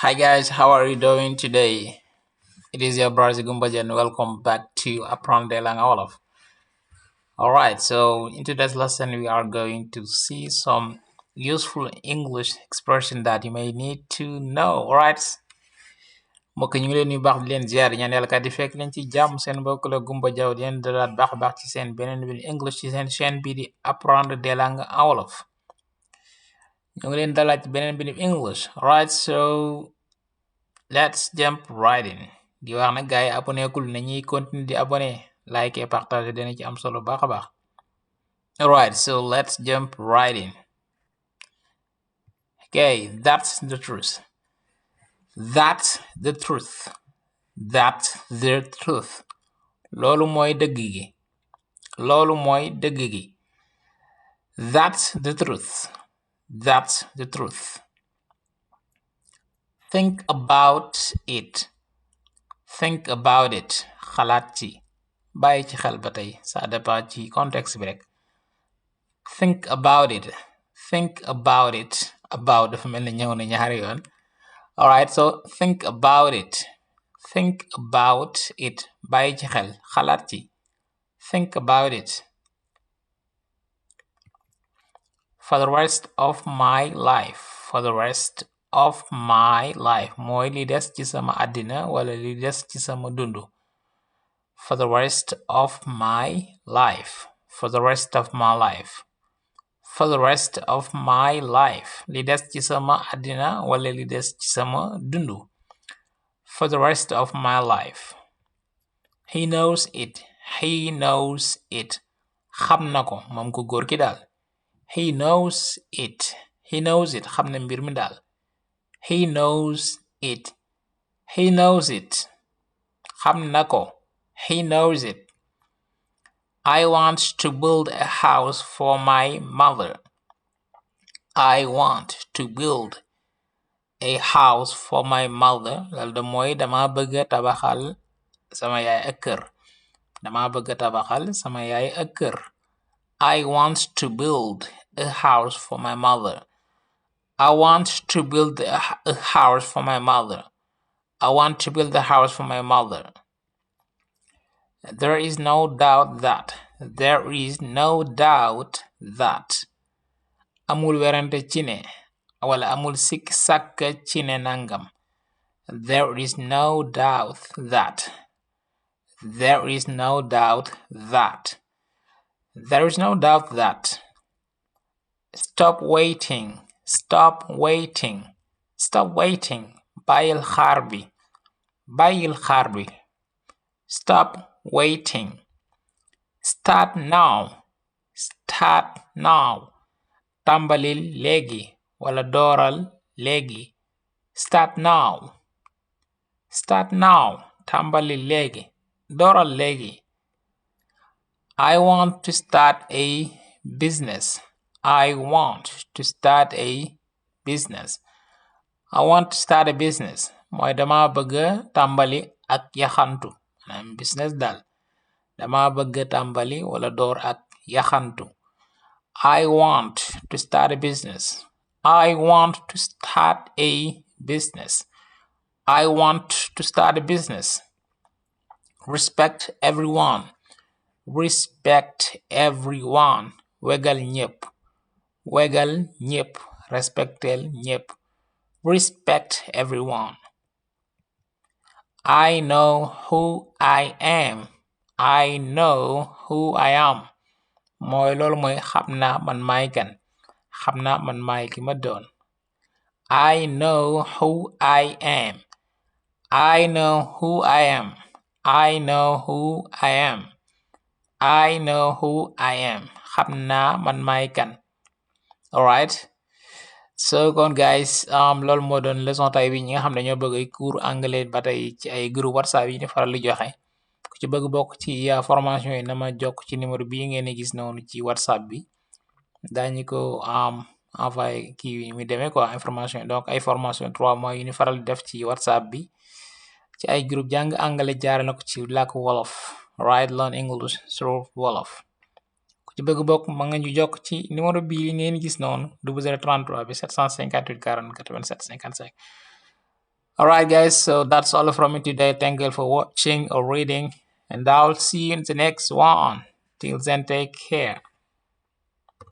Hi guys, how are you doing today? It is your brother Gumbaja and welcome back to Anglais-Wolof. Alright, so in today's lesson we are going to see some useful English expression that you may need to know. Alright, mbokk ñu ngi leen di baax di leen ziar ñaan yàlla kat di fekk leen ci jàmm seen mbokk la Gumba Jaw di leen dalaat baax ci seen beneen bi English ci seen chaîne bi di apprendre des langues en wolof. ñu ngi leen dalaat ci beneen bi English. Alright, so let's jump right in. di wax nag gars yi abonné kul nañuy continuer di abonné like et partager dina ci am solo baax a baax. Alright, so let's jump right in. Okay, that's the truth. That's the truth. That's the truth. loolu mooy dëgg gi. loolu mooy dëgg gi. That's the truth. That's the truth. Think about it. Think about it. xalaat ci. bàyyi ci xel ba tey ça dépend ci contexte bi rek. Think about it. Think about it. About dafa mel ni ñëw na ñaari yoon. Alright, so think about it. Think about it. bàyyi ci xel xalaat ci. Think about it. For the rest of my life. For the rest of my life. mooy li des ci sama àddina wala li des ci sama dundu. For the rest of my life. For the rest of my life. For the rest of my life. li des ci sama àddina wala li des ci sama dundu. For the rest of my life. He knows it. He knows it. xam na ko moom ko góor ki daal. He knows it. He knows it. xam na mbir mi daal. He knows it. He knows it. xam na ko. He knows it. I want to build a house for my mother. I want to build a house for my mother. loolu de mooy dama bëgg tabaxal sama yaay ak kër. dama bëgg tabaxal sama yaay ak kër. I want to build a house for my mother. I want to build a house for my mother. I want to build a house for my mother. There is no doubt that. There is no doubt that. amul werante ci ne wala amul sikk sàkk ci ne nangam. There is no doubt that. There is no doubt that. There is no doubt that. Stop waiting. Stop waiting. Stop waiting. bàyyil xaar bi. bàyyil xaar bi. Stop waiting. Start now. Start now. tàmbalil léegi wala dooral léegi. Start now. Start now. tàmbalil léegi. dooral léegi. I want to start a business. I want to start a business. I want to start a business. mooy dama bëgg tàmbali ak yaxantu. maanaam business daal. dama bëgg tàmbali wala door ak yaxantu. I want to start a business. I want to start a business. I want to start a business. Respect everyone. Respect everyone. wegal ñépp. wegal ñépp. respectel ñépp. Respect everyone. I know who I am. I know who I am. mooy loolu mooy xam naa man maay kan. xam naa man maay ki ma doon. I know who I am. I know who I am. I know who I am. I know who I am. xam naa man maay kan. Alright, so kon guys loolu moo doon leçon tay bi ñi nga xam ne ñoo bëgg ay cours anglais ba tey ci ay groupe WhatsApp yi ni faral di joxe. ku ci bëgg bokk ci formation yi na ma jokk ci numéro bii ngeen di gis noonu ci WhatsApp bi. daañu ko envoyé kii mi demee quoi information yi donc ay formation 3 mois yu ni faral di def ci WhatsApp bi ci ay groupe jàng anglais jaare na ko ci làkk wolof. Right, learn English through Wolof. ku ci bëgg bokk ma nga ñu jokk ci numéro bii ngeen gis noonu 0033 bi 758 40 87 55 Alright, guys, so that's all from me today. Thank you for watching or reading, and I'll see you in the next one. Till then, take care.